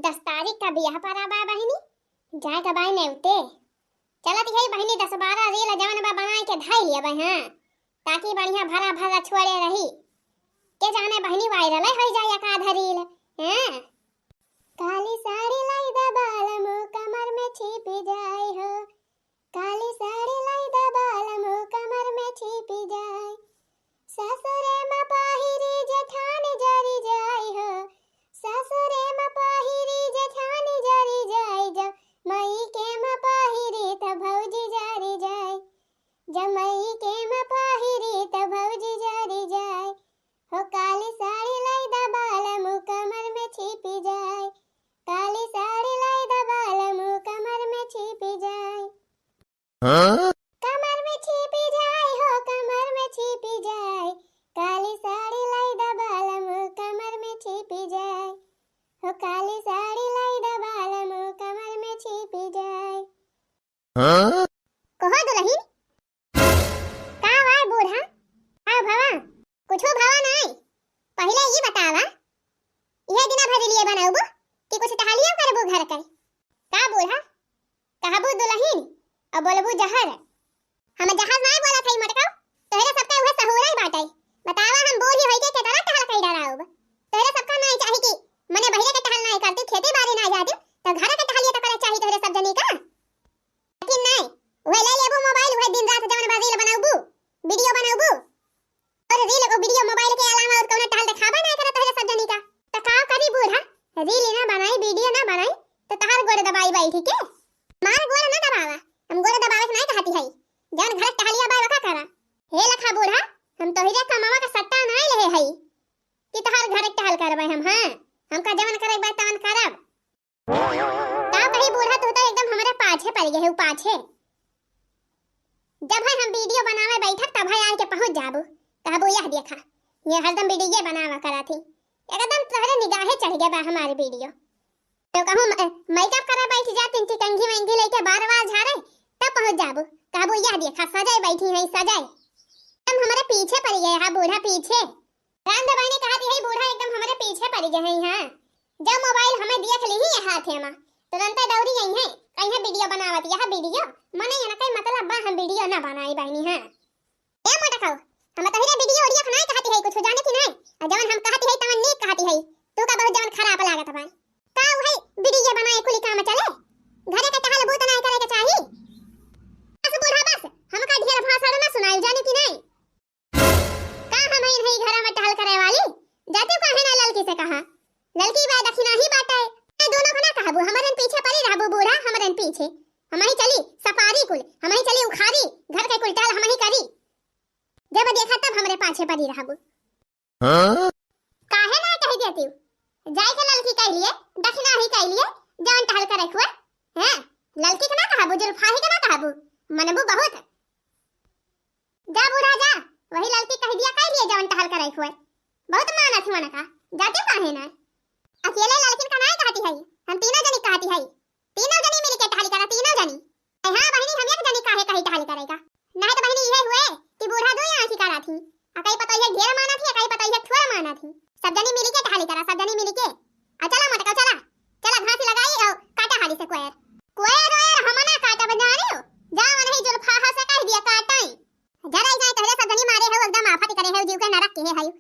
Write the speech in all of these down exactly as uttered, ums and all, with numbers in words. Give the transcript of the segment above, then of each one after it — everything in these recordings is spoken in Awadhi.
दस तारीख का बियाह परा बा बहिनी, जाए का बाई नेवते। चलत यही बहिनी दस बारह reel जवन बा बनाए के धाई लिया बा, हाँ, ताकि बढ़िया भरा भरा छोड़े रही। के जाने बहिनी viral हो जाए एक आधा reel, हाँ। काली साड़ी लाई दा बालमू कमर में छिपी जाए हो, काली साड़ी लाई दा बालमू कमर में छिपी जाए। ससुरे में पहिरी जेठानी जरी जाई हो, ससुरे में पहिरी जेठानी जरी जाई, जब मई के में पहिरी त भौजी जरी जाई, जब मई के में पहिरी त भौजी जरी जाई। हो काली साड़ी लाई दा बालमू कमर में छिपी जाए, काली साड़ी लाई दा बालमू कमर में छिपी जाए। हाँ? कमर में छिपी जाए हो, कमर में छिपी जाए, काली साड़ी लाई दा बालमू कमर में छिपी जाए, हो काली साड़ी लाई दा बालमू कमर में छिपी जाए। हाँ? कहो दुलहिन, का वाय बूढ़ा? का भवा? कुछो भवा नाई। पहिले ई बतावा, इहे दिना भर reel बनाउबू कि कुछ टहलियो करबू घर के? का बूढ़ा? कहबू दुलहिन अउ बोलबू जहर। हम जहर नाई बोलत हई मोटका, तोहरे सबका उहे सहूरई बाटे। बतावा हम बूढ़ी होई के केतना टहल कई डराउब? तोहरे सबका नाई चाही कि मने बहिरे के टहल नाई करती, खेती बाड़ी नाई जाती, त घर के टहलिए त करे चाही तोहरे सब जनी का। लेकिन नाई, उहे ले लेबू mobile, उहे दिन रात जवन बा reel बनाउबू, video बनाउबू। अउर reel अउ video mobile के अलावा अउर कउनो टहल देखाबे नाई करत तोहरे सब जनी का। त का करी बूढ़ा, reel ना बनाई, video ना बनाई, त तहार गोड़ दबाई बैठी के? हमार गोड़ ना दबावा, हम गोड़ दबावे के नाई कहती हई। जवन घर टहलिया बा, ओका करा। हे लखा बूढ़ा, हम तोहरे कमवा के सट्टा नाई लेहे हई कि तहार घर टहल करबे हम, हाँ? हमका जवन करे बा तवन करब। का कही बूढ़ा, तू तो एकदम हमरे पाछे पड़ गए हो, पाछे। जब है हम video बनावे बैठब, तब है आए के पहुँच जाबू, कहबू, "यह देखा, ये हरदम video बनावा करा थी।" एकदम तोहरे निगाहे चढ़ गए बा हमारे video। तो कहूँ म-, makeup करे बैठ जा, तिनकी कंघी वंघी लेके बार बार झाड़े, तब पहुँच जाबू, कहबू, "यह देखा, सजाए बैठी हैं, सजाए।" तुम हमारे पीछे पड़ गए हा बूढ़ा, पीछे। राम दबाई ने कहा थी, "हे बूढ़ा एकदम हमारे पीछे पड़ गए हैं, हाँ।" जब mobile हमें देख ली ही हाथे में, तुरंते दौड़ी गई हैं, कहीं video बनावत, यह video, मने इनका मतलब बा हम video ना बनाई बहिनी, हाँ। ए मोटकाऊ, हम तोहरे video उडियो के नाई कहती है कुछ, जाने की नाई, और जवन हम कहती है तवन नीक कहती है, तू का बहुत जवन खराब लागत बा। का उहे video बनाए कुली काम चले, घरे के टहल बूत नाई करे के चाही। बस बूढ़ा बस, हमका ढेर भाषण ना सुनाई, जाने की नाई। का हम ही नहीं घरा में टहल करे वाली? जाते काहे ना ललकी से कहा? ललकी बा दखिनाही बाटे। ए दोनों को ना कहबू, हमरन पीछे पड़ी रहबू बूढ़ा, हमरन पीछे। हम ही चली सफारी कुल, हम ही चली उखारी, घर के कुल टहल हम ही करी। जब देखा तब हमरे पाछे पड़ी रहबू। हाँ? काहे ना कह देती? जाए के ललकी कह लिए, दखिनाही कह लिए, जवन टहल करे खुए। हैं? ललकी के ना कहबू, जुल्फाही के ना कहबू, मनबू बहुत। जा बूढ़ा जा, वही ललकी कह दिया, कह लिए जवन टहल करे खुए। बहुत मानत ही मन का, जाते काहे ना? अकेले ललकिन का नाई कहती है, हम तीनों जनी कहती है, तीनों जनी मिल के टहली करा, तीनों जनी। ए हाँ बहिनी, हम एक जनी काहे कही टहली करेगा? नहीं तो बहिनी इहे हुए कि बूढ़ा दो आँखी करा थी, अकई पतोहिया ढेर माना थी, अकई पतोहिया थोड़ा माना थी। सब जनी मिल के टहली करा, सब जनी मिल के। आ चला मोटका, चला, चला घास लगाई और काटा हाली से कोयर। कोयर ओयर हम ना काटब जानियो, जा वनही जुल्फाहा से कह दिया काटाई। जराई जाए तोहरे सब जनी मारे हो, एकदम आफत करे हो, जीव के नरक के है हयू।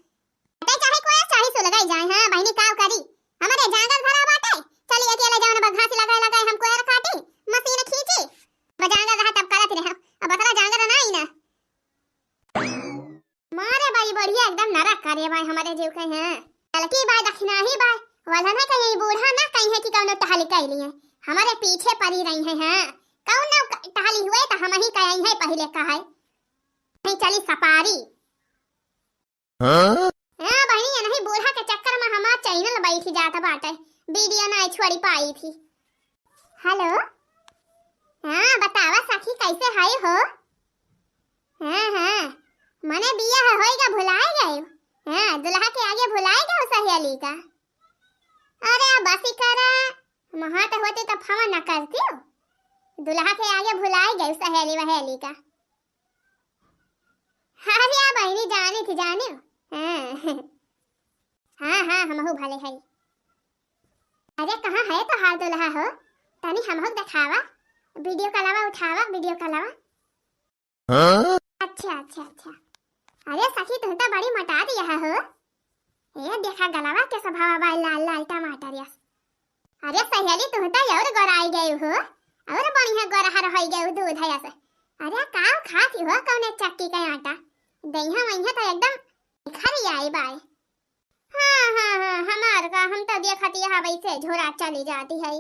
काटे चाहे कोयर चाहे सुलगाई जाए, हाँ बहिनी काव करी, हमरे जांगर धरा बाटे, चली अकेले जवन बा घास लगाए लगाए हम कोयर काटी, मशीन खींची, अब जांगर रहा तब करत रहे, अब बतला जांगर ना आई ना। मारे बाई बढ़िया एकदम नरक करे बाय हमरे जीव के हैं। ललकी बाय दखिनाही बाय, वल्हन है कहीं बूढ़ा ना कहीं है कि कौनो टहली कैली है, हमरे पीछे पड़ी रही है। हाँ, कौनो क-, टहली हुए तो हम ही कहीं है पहले कहा है। नहीं चली सपारी। हाँ? हाँ बहिनी, ये नहीं बूढ़ा के चक्कर में हमार channel बैठ जात बाटे, video ना छोड़ी पाई थी। Hello, हाँ बतावा सखी कैसे है हो? हाँ, हाँ, मने बियाह होइगा भुलाए गए। हाँ, दुल्हा के आगे भुलाए गए सहेली का। अरे बस करा, महट होते तो फोन न करती हो। दुल्हा के आगे भुलाए गए सहेली वहेली का। अरे बहिनी जानी थी, जाने हो? हाँ, हाँ, हाँ, हमहू भले है। अरे कहाँ है तोहार दुल्हा हो? तनी हमहू के देखावा, वीडियो कॉलवा उठावा, वीडियो कॉलवा। हाँ? अच्छा, अच्छा, अच्छा। अरे सखी, तू तो बड़ी मोटा दिया हो। ए देखा गलवा के स्वभाव बा लाल लाल टमाटर यस। अरे सहेली, तू तो और गोराई गई हो, और बढ़िया गोरहर होई गई दूध है से। अरे काव खाती हो कौने चक्की का आटा, दहिया वहिया तो एकदम निखर आई बाय। हाँ, हाँ, हाँ, हमार का, हम तो देखत यहाँ वैसे झोरा चली जाती है।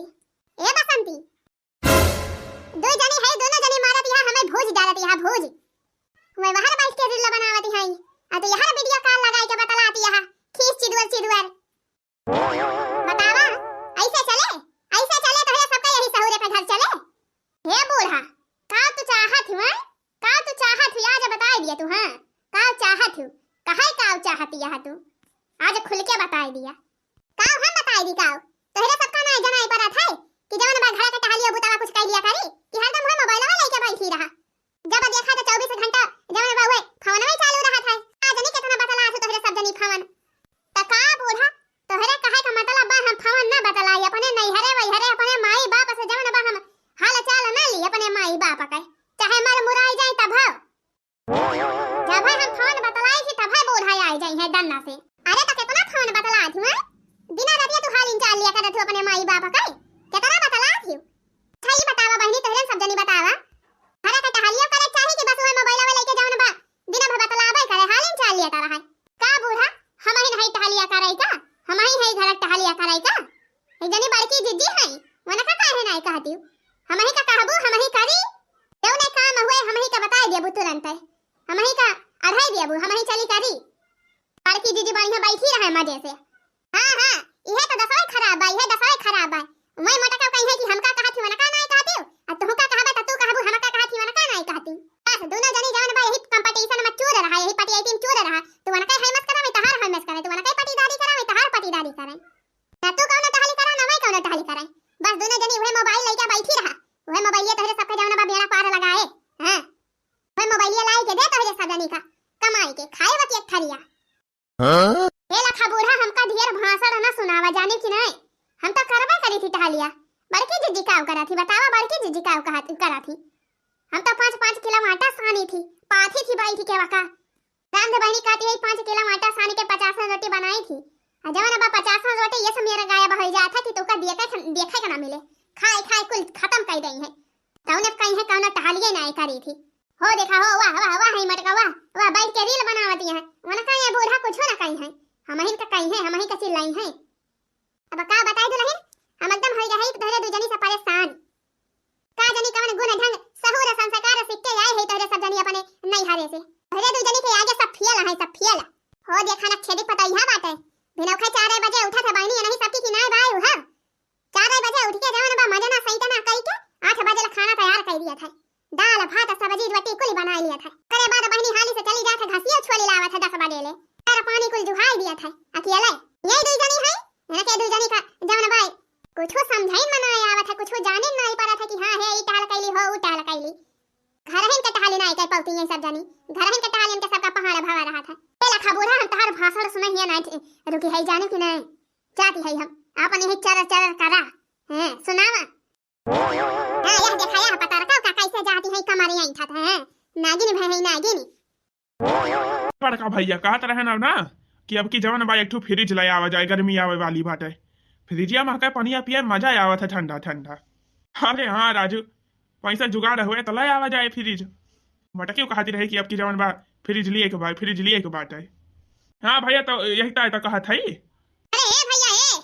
ए बसंती, दो जनी है, दोनों जनी मारत यहाँ हमें भूज डालत यहाँ भूज। मैं बाहर बैठ के रील बनावत है, आ तो यहाँ वीडियो कॉल लगाई के बतलाती यहाँ खींच चिदुअर चिदुअर। बतावा, ऐसे चले? ऐसे चले तो है सबका यही सहूरे पे घर चले? हे बूढ़ा, का तू चाहत हूँ, हैं? का तू चाहत हूँ, आज बताई दिया तू, हाँ? का चाहत हूँ? कहे का चाहत यह तू? आज खुल के बताई दिया। का हम बताई दी का? तोहरे सबका ना जनाई पड़त है कि जवन बा घर के टहलियो बुतावा कुछ कह लिया करी कि हरदम हम मोबाइलवा लेके बैठी रहा। जब देखा तो चउबीस घंटा जवन बा उहे फोनवे चालू रहत है। आज नहीं कितना बतला तू तोहरे सब जनी फोन। त का बूढ़ा, तोहरे कहे का मतलब बा हम फोन ना बतलाई, अपने नैहरे वैहरे अपने माई बाप से जवन बा हम हाल चाल ना ली अपने माई बाप के, चाहे मर मुराई जाए तब हो। जब है हम फोन बतलाई थी तब है बूढ़ा आई जाई है डन्ना से। अरे तो कितना फोन बतला थी मैं, दिना रतिया तू हाल इंचाल लिया करत हो अपने माई बाप के, कितना बतला थी। अच्छा, ई बतावा बहिनी, तोहरे सब जनी बतावा, घरे के टहलियो करे चाही कि बस उहे मोबाइलवा लेके जवन बा, दिन भर बतलावे करे, हालिन चाल लिया करे? का बूढ़ा, हमही नहीं टहलिया करे का? हमही है घर टहलिया करे का? एक जनी बड़की जिज्जी है, वनका काहे नहीं कहती? हमही का कहबू, हमही करी। जउने काम हुए, हमही का बताई देबू तुरंत, हमही का अढ़ाई देबू, हमही चली करी। बड़की जिज्जी बढ़िया बैठी रहे मजे से। हाँ, हाँ, इहे तो दसवे खराब बा, इहे दसवे खराब बा। वही मोटका कही है कि हमका कहत ही, वनका नाई कहती हो, आ तुहका कहबे त तू कहबू, हमका कहत ही, वनका नाई कहती। बस, दोनों जनी जवन बा, यही competition में चूर रहा, यही पटियाई team चूर रहा। तू वनका है मस करा, मैं तहार है मस करे, तू वनका पटीदारी करा, मैं तहार पटीदारी करे। ना तू कौनो टहली करा, ना मैं कौनो टहली करे। बस, दोनों जनी उहे मोबाइल लइके बैठी रहा, उहे मोबाइलिया तोहरे सबके जवन बा बेड़ा पार लगाए। हाँ, उहे मोबाइलिया लाई के दे तोहरे सब जनी का, कमाई के, खाए बा के एक थरिया। हाँ? ए लखा बूढ़ा, हमका ढेर भाषण न सुनावा, जाने कि नहीं? हम तो करबे करी थी टहलिया। बड़की जिज्जी काव करा थी, बतावा, बड़की जिज्जी काव कहा थी, करा थी? हम तो पाँच पाँच किलो आटा सानी थी, पाथी थी बैठ के वका। रामधे बहिनी कहती है, पाँच किलो आटा सानी के पचास रोटी बनाई थी। आ जवन अब पचास रोटी ये सब मेरा गायब हो जात है कि तोका देखे, देखे के ना मिले, खाए खाए कुल खत्म कर गई है। तौने कहीं है, कौनो टहलिए ना करी थी। हो देखा हो, वाह, वाह, वाह, है मटका, वाह, वाह, बैठ के रील बनावती हैं। वनका ये बूढ़ा कुछो ना कही है। हमहिन का कही है, हमही का चिल्लाई है। अब का बताई दुलहिन, हम एकदम हो गए है तोहरे दू जनी से परेशान। का जनी कवन गुण ढंग, सहूर, संस्कार सीख के आए है तोहरे सब जनी अपने नैहरे से। तोहरे दू जनी के आगे सब फेल है, सब फेल। हो देखा ना छेदी पतैया बाटे। भिनौखे चार बजे उठत है बहिनी, नहीं सबकी किनाए बाए उहा। चार बजे उठ के जवन बा मजे ना सही ना कई के आठ बजे ला खाना तैयार कर दिया था। दाल, भात, सब्जी, रोटी कुल बना लिया था। करे बाद बहिनी हाली से चली जात है, घसियो छोली लावत है दस बजे ले। चारा पानी कुल जुहाई दिया था। अकेले यही दू जनी है, इनके दू जनी का जवन बा कुछो समझाई में ना आवत है, कुछो जाने नहीं पड़त है कि हाँ है, ई टहल कैली हो, ऊ टहल कैली। घरहिन के टहली नहीं कर पौती ये सब जनी, घरहिन के टहली इनके सबका पहाड़ भवा रहा था। ए लखा बूढ़ा, हम तहार भाषण सुने हिया नहीं रुकी है, जाने कि नहीं? जाती है हम, आपन यही चरर चरर करा। हैं, सुनावा। हाँ, यह देखा, यह पता रखा का कैसे जाती है, कमरिया ऐंठत है, नागिन भय है, नागिन। बड़का भैया कहत रहे ना, ना कि अब की जवन बा एक ठो फ्रिज ले आवा जाए, गर्मी आवे वाली बाटे। फ्रिजिया में का पनिया पिए मजा आवत है ठंडा ठंडा। अरे हाँ राजू, पैसा जुगाड़ हुए तो ले आवा जाए फ्रिज। मटकियो कहती रहे कि अब की जवन बा फ्रिज लिए के बा, फ्रिज लिए के बाटे। हाँ भैया, तो यही ताय तो कहत है। अरे ए भैया ए,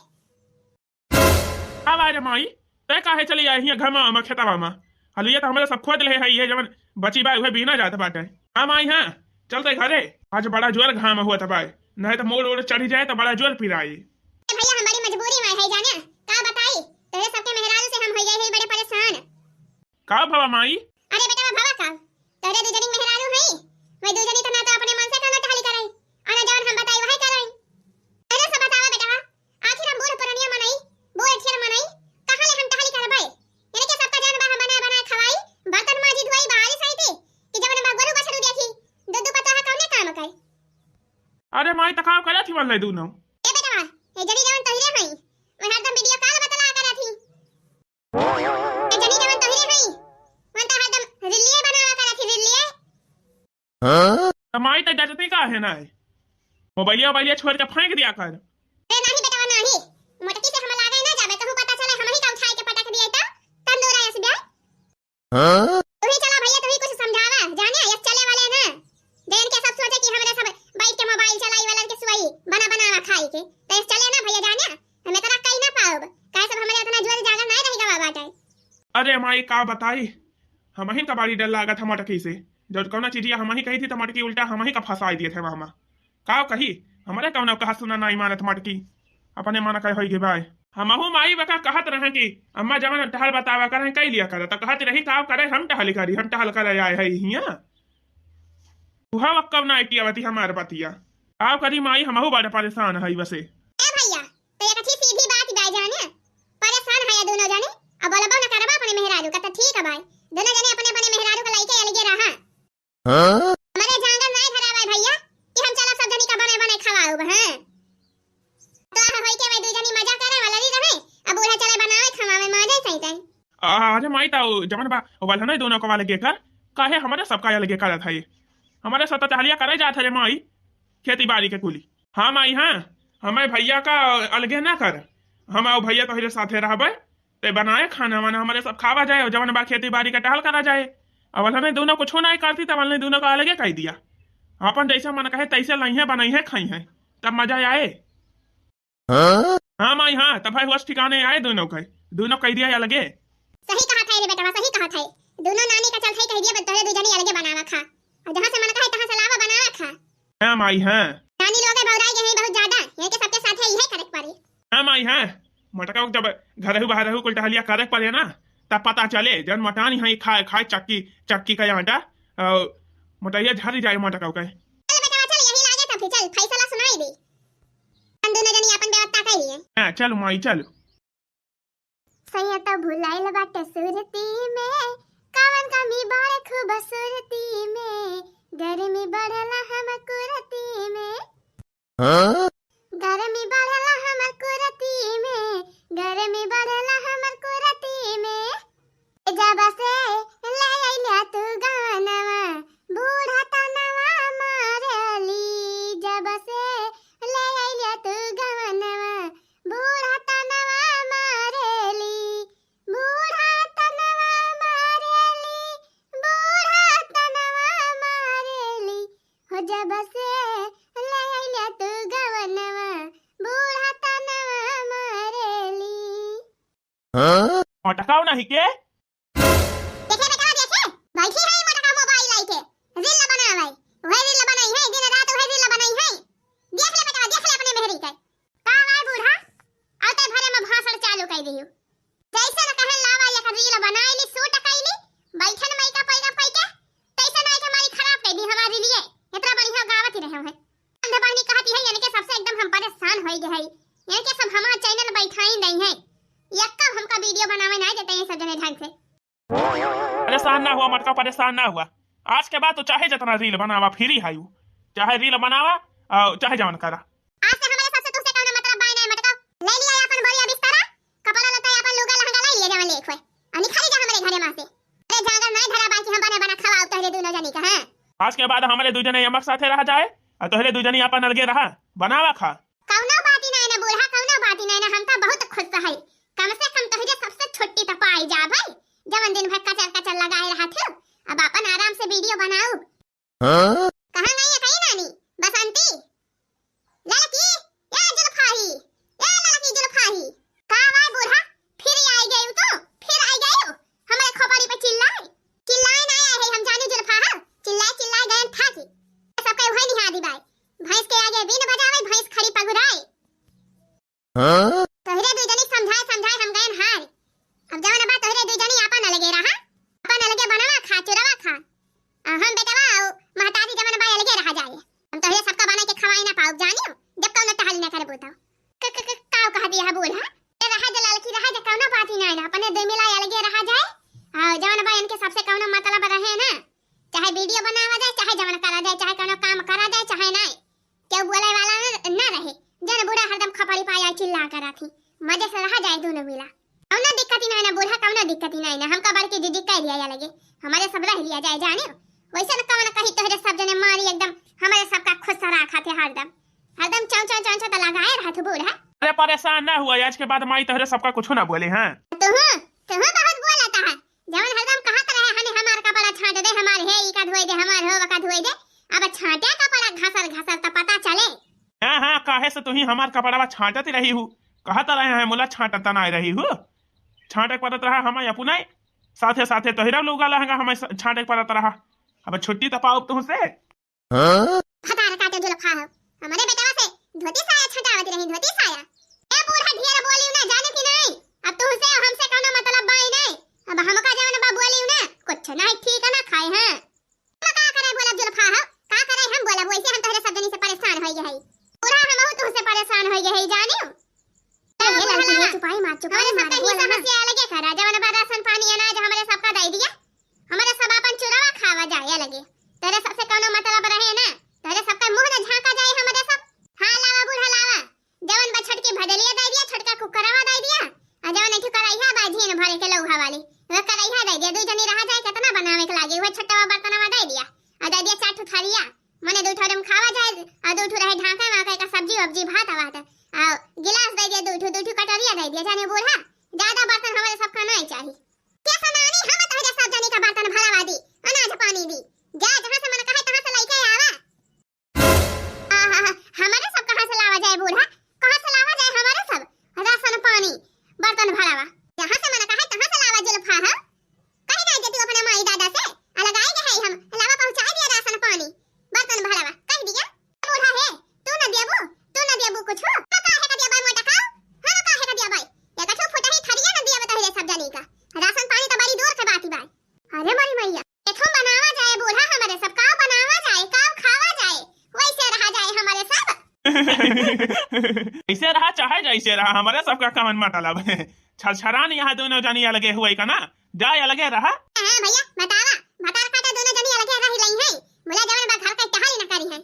का बा रे माई, तै काहे चली आई हियां घमा में खेतवा में? हलुइया तो हमरे सब खोद ले है, ये जवन बची बा उहे बीना जात बाटे। हाँ माई, हाँ, चलते घरे, आज बड़ा जोर घाम होत बा, नहीं तो मोड़ ओड़ चढ़ी जाए तो बड़ा जोर पिराई। ए भैया, हम बड़ी मजबूरी में है जाने, का बताई, तोहरे सबके मेहरारू से हम हो गए हैं बड़े परेशान। का भवा माई? अरे बेटा, भवा का? तोहरे दू जनी मेहरारू हई, वही दू जनी तो ना तो अपने मन से कौनो टहली करई, और ना जवन हम बताई वही करई। अरे सब बतावा बेटा, आखिर हम बूढ़ पुरनिया मनई, बूढ़ ठेर मनई, कहाँ ले हम टहली करबई? इनके सबका जवन बा हम बनाए बनाए खवाई, बर्तन माजी धोई, बाहरी सही थी, कि जवन बा गोरू बछरू देखी, दू दू पतोहा कौने काम के? अरे माई, त का करत ही मन ले दूनो? ए बेटा, ए जनी जवन तोहरे हई, मैं हरदम वीडियो कॉल त माई त डरती काहे नाहीं? मोबाइलिया, मोबाइलिया छोड़ के फेंक दिया कर। अरे नाहीं बेटवा, नाहीं। मोटकी से हम लागे ना जाबे, कहूँ पता चले हमही का उठाए के पटक दिए त तंदूरा अस बे। हाँ? तू ही चला भैया, तू ही कुछ समझावा, जाने, यस चले वाले ना। जैन के सब सोचे कि हमरे सब बैठ के मोबाइल चलाई वालन के सुआई बना बनावा खाई के। त यस चले ना भैया, जाने, हम इतना कही ना पाउब, काहे सब हमरे इतना जोर जागर नाहीं रहि गवा बाटे। अरे माई, का बताई, हमहिन का बड़ी डर लागत है मोटकी से। जब कौनो चीजिया हमही कही थी, त मोटकी उल्टा हमही का फंसाई दिए थे मामा। का कही, हमरे कौनो कहा सुना नाहीं मानत मोटकी, अपने मन का होई गे बाय। हमहू माई बका कहत रहे कि अम्मा जवन टहल बतावा करें, कई लिया कर, त कहत रही, "का करे, हम टहल करी, हम टहल करे आए है हियाँ।" उहा वक्कव ना आइटी आवती हमार बतिया। का करी माई, हमहू बड़ा परेशान है बसे। ए भैया, त एक अच्छी सीधी बात बा जाने, परेशान है ये दोनों जने, अब बोलबो न करबा अपने मेहरारू का, त ठीक है भाई, दोनों जने अपने अपने मेहरारू का लइके अलगे रहा। हाँ? हमरे जांगर नाहीं धरावे भैया कि हम चला सब जनी का बने बने खवाउब, हाँ? तो आह होई के वही दुई जनी मजा करे वाला रही रहे, अब बूढ़ा चले बनावे खवावे मजे सही तई। आ, अरे माई, ताऊ जवन बा, वाला नहीं दोनों को वाले के कर, काहे हमरे सबका अलगे करत है? हमरे सब तो टहलिया करे जात है रे माई, खेती बाड़ी के कुली। हाँ माई, हाँ, हमें भैया का अलगे ना कर, हम आओ भैया तोहरे साथे रहबे, ते बनाए खाना वाना हमरे सब खावा जाए, और जवन बा खेती बाड़ी का टहल करा जाए। अब हमने दोनों कुछो नाहीं करती, तब हमने दोनों का अलगे कह दिया। अपन जैसा मन कहे तैसे लइहें, बनइहें, खइहें, तब मजा आए। हाँ? हाँ माई, हाँ, तब है होश ठिकाने आए दोनों के, दोनों कह दिया अलगे। सही कहा था रे बेटवा, सही कहा था। दोनों नानी का चलते कह दिया, तोहरे दू जनी अलगे बनावा खा, और जहाँ से मन कहे तहाँ से लावा बनावा खा। हाँ माई, हाँ। नानी लोग बौराई गए हैं बहुत ज्यादा, यही के सबके साथ है, यही करे के पड़ी। हाँ माई, हाँ। मोटका जब घरहू बाहरहू कुल टहलिया करे के पड़े ना, तब पता चले, जन मोटानी है खाए, खाए चक्की, चक्की का आटा, और मोटैया झड़ जाए मोटका के। चल बेटवा, चल, यही लागे था फिर, चल, फैसला सुनाई दे। हम दोनों जनी अपन व्यवस्था कर लिए। हाँ, चलो माई, चलो। सैया तो भुलाइल बाटे सुरती में, कवन कमी बाड़े खूबसूरती में, गर्मी बढ़ला हमर कुरती में। हाँ? गर्मी बढ़ला हमर कुरती में, गर्मी बढ़ला हमर कुरती में। जब से ले अइला तू गवनवा, बूढ़ा तनवा मारेली। जब से ले अइला तू गवनवा, बूढ़ा तनवा मारेली, बूढ़ा तनवा मारेली, बूढ़ा तनवा मारेली। हो जब से ले अइला तू गवनवा, बूढ़ा तनवा मारेली। हाँ? मोटकाऊ नहीं के? देखे बेटा, देखे, बैठी है मोटका मोबाइल लाइके, रील बनावे, वही रील बनाई है, दिन रात वही रील बनाई है। देख ले बेटा, देख ले अपने मेहरी के। का भाई बूढ़ा, आते भरे में भाषण चालू कर दियो। जैसे न कहे लावा एक रील बनाए ली, शूट कर ली, बैठन माई का पैरा पैके, तैसे ना के मारी खराब कर दी हमारी लिए। इतना बढ़िया गावत ही रहे हैं। अंध बहनी कहती है, इनके सबसे एकदम हम परेशान हो गए हैं। इनके सब हमारा चैनल बैठाई नहीं है। यक्का हमका वीडियो बनावे नहीं देते हैं सब जने ढंग से। परेशान ना हुआ मटका, परेशान ना हुआ। आज के बाद तो चाहे जितना रील बनावा, फ्री है यू। चाहे रील बनावा, आ, चाहे जवन करा। आज से हमारे सबसे तुझसे कौनो मतलब बाय नहीं मटका। ले लिया अपन बोरिया बिस्तरा, कपड़ा लत्ता, अपन लुगा लहंगा ले लिया जवन लेख होए। आ निकल जा हमारे घरे में से। अरे जांगर नहीं धरा बाकी हम बने बना खवाओ तोहरे दोनों जनी का, हाँ। आज के बाद हमारे दू जने यमक साथे रहा जाए, और तोहरे दू जनी अपन अलगे रहा, बनावा खा। कौनो बात ही नहीं ना बूढ़ा, कौनो बात ही नहीं ना, हम तो बहुत खुश है। कम से कम तोहरे सबसे छुट्टी तो पाई जा भाई, जवन दिन भर कचर कचर लगाए रहा थे, अब अपन आराम से वीडियो बनाऊ। हाँ? कहाँ गई है कहीं नानी? बसंती? ललकी? ए जुल्फाही? ए ललकी जुल्फाही? का भाई बूढ़ा? फिर आई गई तू? फिर आई गई? हमारे खोपड़ी पे चिल्लाए? चिल्लाए ना आए है हम जानी जुल्फा, हाँ? चिल्लाए चिल्लाए गए था कि। सबके वही निहा दी बाई। भैंस के आगे बीन बजावे, भैंस खड़ी पगुराए। हाँ? तोहरे दुई जनी समझाए समझाए हम गयन हार। अब जवन बा तोहरे दुई जनी आपन अलगे रहा, आपन अलगे बनवा खा, चुरवा खा। आ हम बेटवा अउ महतारी जवन बा अलगे रहा जाए। हम तोहरे सबका बना के खवाई ना पाउब जानियो, जब कौनो टहल ना करबू तो। क-, क-, क-, काउ कह दिया है बूढ़ा? ए रहा जा ललकी रहा जा, कौनो बात ही ना है ना, अपने दुई मिला अलगे रहा जाए। आ जवन बा इनके सबसे कौनो मतलब रहे ना, चाहे वीडियो बनावा जाए, चाहे जवन करा जाए, चाहे कौनो काम करा जाए, चाहे ना। केहू बोले वाला न, न रहे। जन बूढ़ा हरदम खपड़ी पाया चिल्ला करा थी। मजे से रहा जाए दोनों मिला। कौनो दिक्कत ही नहीं ना बूढ़ा, कौनो दिक्कत ही नहीं ना। हमका बड़की दीदी कह लिया या लगे। हमारे सब रह लिया जाए जाने। वैसे न कवन कही तोहरे सब जने मारी एकदम हमरे सबका खुश रखा थे हरदम। हरदम चौं चौं चौं चौं त लगाए रहत हो बूढ़ा। अरे परेशान ना हुआ, आज के बाद माई तोहरे सबका कुछ ना बोले हैं। तुहू, तुहू बहुत बोलता है। जवन हरदम कहत रहे हने हमार कपड़ा छांट दे, हमार हे ई का धोई दे, हमार हो का धोई दे। अब छांटे कपड़ा घसर घसर त पता चले। हाँ, हाँ, काहे से तुही हमार कपड़वा छांटत रही हूँ? कहत रहे हैं मुला छांटत ना रही हूँ। छांटे के पड़त रहा हमें अपने, साथे साथे तोहरा लोगा लहंगा हमें स-, छांटे के पड़त रहा। अब छुट्टी त पाउब तुहसे। हाँ? भतार काटे जुल्फा हो। हमरे बेटवा से धोती साया छटावत रही, धोती साया। ए बूढ़ा ढेर बोलियो ना, जाने कि नहीं? अब तुहसे हमसे कौनो मतलब बाई नहीं। अब हमका जवन बा बोलियो ना, कुछ नहीं ठीक ना खाए हैं। हम का करे बोलब जुल्फा हो? का करे हम बोलब? वैसे हम तोहरे सब जनी से परेशान होई गए हई। बूढ़ा हमहू तुहसे परेशान होई गए हई, जानियो। ए, ए, लड़की, लड़की, चुपाई मार, चुपाई हमारे मार, सबका बोला हिस्सा ना। हंसिया अलगे करा, जवन बा राशन पानी अनाज हमरे सबका दे दिया। हमरे सब अपन चुरावा खावा जाए अलगे। तेरे सबसे कौनो मतलब रहे ना, तेरे सबका मुंह न झांका जाए हमरे सब। हाँ, लावा बूढ़ा लावा, जवन बा छोटकी भदलिया दे दिया, छोटका कुकरवा दे दिया, आ जवन एठू करैहा बा झीन भरे के लौहा वाली, वह करैहा दे दिया, दू जनी रहा जाए, कितना बनावे के लागी, वह छोटवा बर्तनवा दे दिया, आ दे दिया चार ठो थरिया, मने दू ठो में खावा जाए, आ दू ठो रहे ढांका वांका का सब्जी वब्जी भात वात, आ गिलास दे दिया दू ठो, दू ठो कटोरिया दे दिया, जाने बूढ़ा, ज्यादा बर्तन हमरे सबका नहीं चाही। के सनानी हम तोहरे सब जनी का बर्तन भरावा दी, अनाज पानी दी, जा जहाँ से मन कहे तहाँ से लइके आवा। आहा, हमरे सब कहाँ से लावा जाए बूढ़ा, कहाँ से लावा जाए हमरे सब राशन पानी, बर्तन भरावा, जहाँ से मन कहे तहाँ से लावा जुल्फा हो। कही ना जे तू अपने माई दादा से, अलगाए के है हम, लावा पहुँचाए दिया राशन पानी, बर्तन भरावा, कह दिया। बूढ़ा है, तू न देबू, तू न देबू कुछ। हम काहे का देबै मोटा खाओ? हम काहे का देबै? एक ठो फुटही थरिया न देबै तोहरे सब जनी का। राशन पानी तो बड़ी दूर के बात बा। अरे मोरी मैया, एथो बनावा जाए बूढ़ा हमरे सब, काव बनावा जाए, काव खावा जाए, वैसे रहा जाए हमरे सब। ऐसे रहा चाहे जैसे रहा, हमरे सबका कवन मतलब है। छरछरान यहाँ दोनों जनी अलगे हुए का ना, जाए अलगे रहा। हाँ भैया, बतावा, भतार काटे दोनों जनी अलगे रही लई हैं। मुला जवन बा घर का टहल न करी हैं।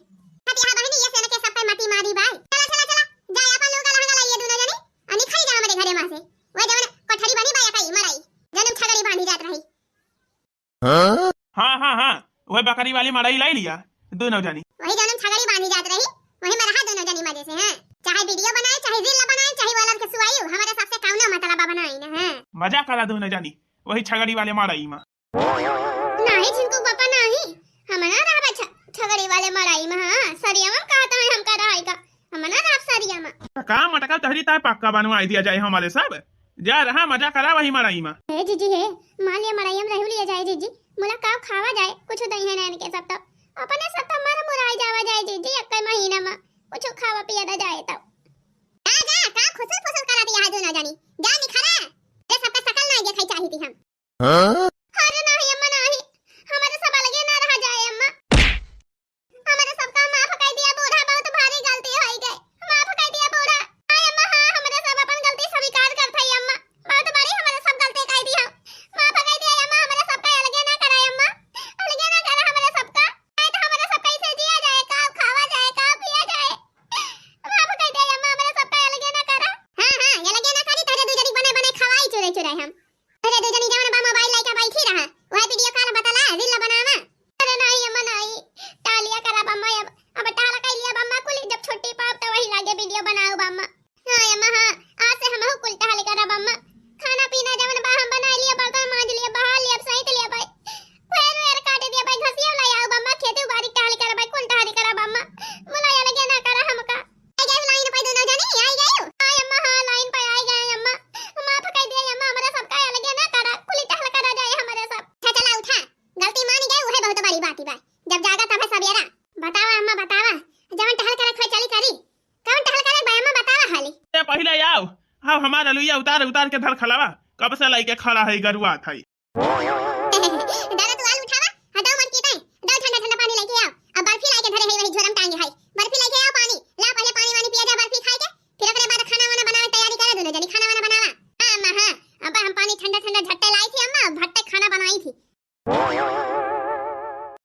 हट यहाँ बहिनी, ये से न के सब पे मती मारी बाय। चला, चला, चला, जाए अपन लोग लहंगा लाइए दोनों जनी, आ निकल जा हमरे घरे में से। वो जवन कोठरी बनी बा या कई मड़ई, जवन छगड़ी बांधी जात रही। हाँ? हाँ, हाँ, हाँ, वह बकरी वाली मड़ई लाई लिया, दोनों जनी। वही जवन छगड़ी बांधी जात रही, वही में रहा दोनों जनी मजे से, हैं? चाहे वीडियो बनाए, चाहे रील बनाए, चाहे वाला के सुआई, हमारे सबसे कौनो मतलब बनाई ना, हैं? मजा करा दोनों जनी, वही छगड़ी वाले मड़ई में। नाही झिनकू पापा नाही, हम ना रहबे छ-, छगड़ी वाले मड़ई में, हाँ, सरिया में कहता है हमका रहाई का, हम ना रहब सरिया में। त का मटका तहरी ताय पक्का बनवाई दिया जाए हमारे सब, जा रहा मजा करा वही मड़ई में। हे जीजी हे, मान लिया मड़ई में रहू लिया जाए जीजी, मुला काव खावा जाए, कुछ दही है नैन के सब तो, अपने सब तो मर मुराई जावा जाए जीजी, एक महीना में कुछ खावा पिया दा जाए तो। जा, जा, का खुसुर फुसुर करा दिया है दोनों जनी, जा निखरा, जे सबका शकल नहीं देखाई चाही थी हम। हाँ? अरे नाही अम्मा नाही, हमारे सब अलगे ना रहा जाए अम्मा। हमारे सबका माफ कर दिया बूढ़ा, बहुत भारी गलती हो गई, माफ कर दिया बूढ़ा। हाय अम्मा हाँ, हमारे सब अपन गलती स्वीकार करत है अम्मा, बहुत बड़ी हमारे सब गलती कर दिया, माफ कर दिया अम्मा, हमारे सबका अलगे ना कराए अम्मा, अलगे ना करा हमारे सबका, नहीं तो हमारे सब कैसे जिया जाए, का खावा जाए, का पिया जाए, माफ कर दिया अम्मा, हमारे सबका अलगे ना करा। हाँ हाँ, ये अलगे ना करी, तोहरे दू जनी बने बने खवाई चुरे चुरे हम। अरे दू जनी जवन बा मोबाइल लइके बैठी रहा, वह वीडियो कॉल बतला, रील बनावा। अरे नाही अम्मा नाही, टालिया करा बम्मा, अब, अब टाला कइ लिया बम्मा कुल, जब छुट्टी पाब त वही लागे वीडियो बनाऊ बम्मा। हाँ अम्मा हाँ, आज से हमहू कुल टहल करा बम्मा। खाना पीना जवन बा हम बनाई लिया, बर्तन मांज लिया, बहार लिया, सहित लिया भाई। पैर वैर काट दिया भाई, घसिया लाई आऊ बम्मा, खेती बाड़ी टहल करा भाई, कुल टहल करा बम्मा। मुलाया लगे ना करा हमका। आई गए लाइन पे दोनों जनी, आई गए। हाय अम्मा, हाँ, लाइन पे आई गए अम्मा। माफ कर दिया अम्मा, हमारे सब का अलगे ना करा, कुली टहल करा जाए हमारे सब। अच्छा चला उठा, गलती मान गए, वह बहुत बड़ी बात बा। जब जागा तब है सवेरा। बतावा अम्मा, बतावा, जवन टहल करे खोई चली करी, कवन टहल करे बा अम्मा, बतावा हाली। ए, पहिले आओ, आओ हमार अलुइया उतार उतार के धर खलावा, कब से लइके खड़ा है गरुआ थाई।